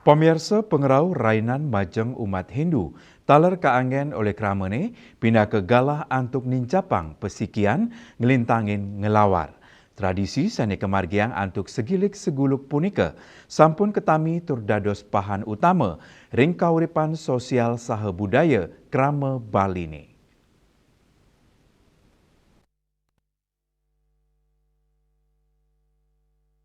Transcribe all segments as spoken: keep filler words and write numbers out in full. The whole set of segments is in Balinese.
Pamiarsa, pangrauh rainan majeng umat Hindu taler kaanggén olih kramane pinaka galah antuk nincapang pasikian nglintangin ngelawar. Tradisi sané kamargiang antuk sagilik saguluk punika sampun katami tur dados pahan utama ring kauripan sosial saha budaya krama Baliné.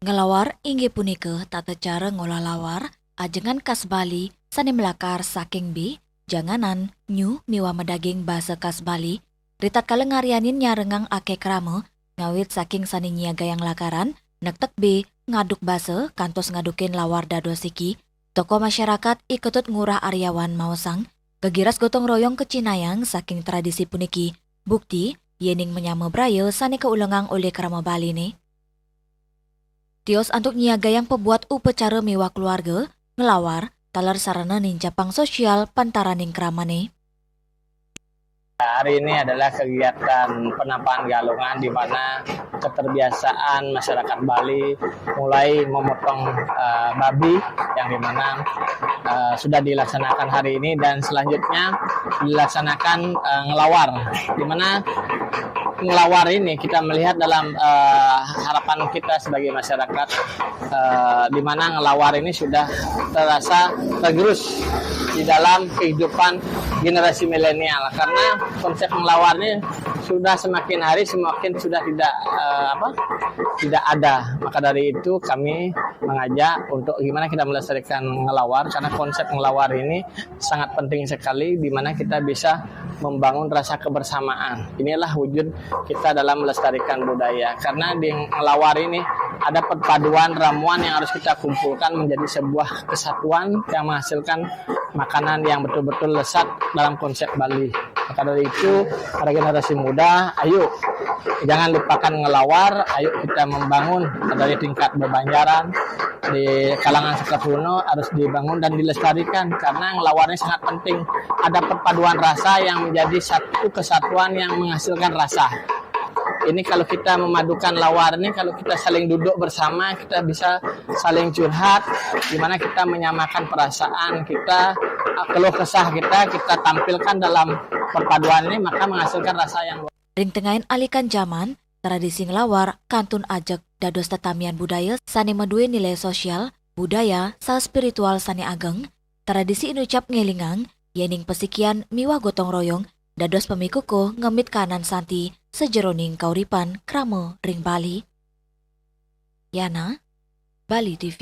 Ngelawar inggih punika tata cara ngolah lawar ajengan khas Bali sané malakar saking bih, janganan, nyuh miwah madaging basa khas Bali. Ritatkala ngaryanin nyarengang akéh krama, ngawit saking sané nyiagayang lakaran, nektek bih, ngaduk basa, kantos ngadukin lawar dados siki, tokoh masyarakat I Ketut Ngurah Aryawan maosang, gegiras gotong royong kacinayang saking tradisi puniki, bukti yéning manyama braya sané kaulengang olih krama Baliné. Tios antuk nyiagayang pabuat upacara miwah keluarga, ngelawar, taler sarana nincapang sosial pantaraning kramané. Hari ini adalah kegiatan penampakan galungan di mana keterbiasaan masyarakat Bali mulai memotong, eh, babi yang dimana, eh, sudah dilaksanakan hari ini dan selanjutnya dilaksanakan, eh, ngelawar, di mana ngelawar ini kita melihat dalam, eh, harapan kita sebagai masyarakat, eh, di mana ngelawar ini sudah terasa tergerus di dalam kehidupan generasi milenial, karena konsep ngelawar ini sudah semakin hari semakin sudah tidak, eh, apa, tidak ada. Maka dari itu kami mengajak untuk gimana kita melestarikan ngelawar, karena konsep ngelawar ini sangat penting sekali, di mana kita bisa membangun rasa kebersamaan. Inilah wujud kita dalam melestarikan budaya. Karena di ngelawar ini ada perpaduan ramuan yang harus kita kumpulkan menjadi sebuah kesatuan yang menghasilkan makanan yang betul-betul lezat dalam konsep Bali. Maka dari itu, para generasi muda, ayo jangan lupakan ngelawar, ayo kita membangun dari tingkat bebanjaran, di kalangan sekepuno harus dibangun dan dilestarikan, karena ngelawarnya sangat penting. Ada perpaduan rasa yang menjadi satu kesatuan yang menghasilkan rasa. Ini kalau kita memadukan lawar ini, kalau kita saling duduk bersama, kita bisa saling curhat, di mana kita menyamakan perasaan kita, keluh kesah kita, kita tampilkan dalam perpaduan ini, maka menghasilkan rasa yang luar. Ring tengahin alikan jaman, tradisi nglawar kantun ajeg dados tetamian budaya sané madué nilai sosial, budaya, saha spiritual sané ageng. Tradisi inucap ngélingang yéning pasikian miwah gotong royong dados pamikukuh ngemit kaanan santi sajeroning kauripan krama ring Bali. Yana, Bali T V.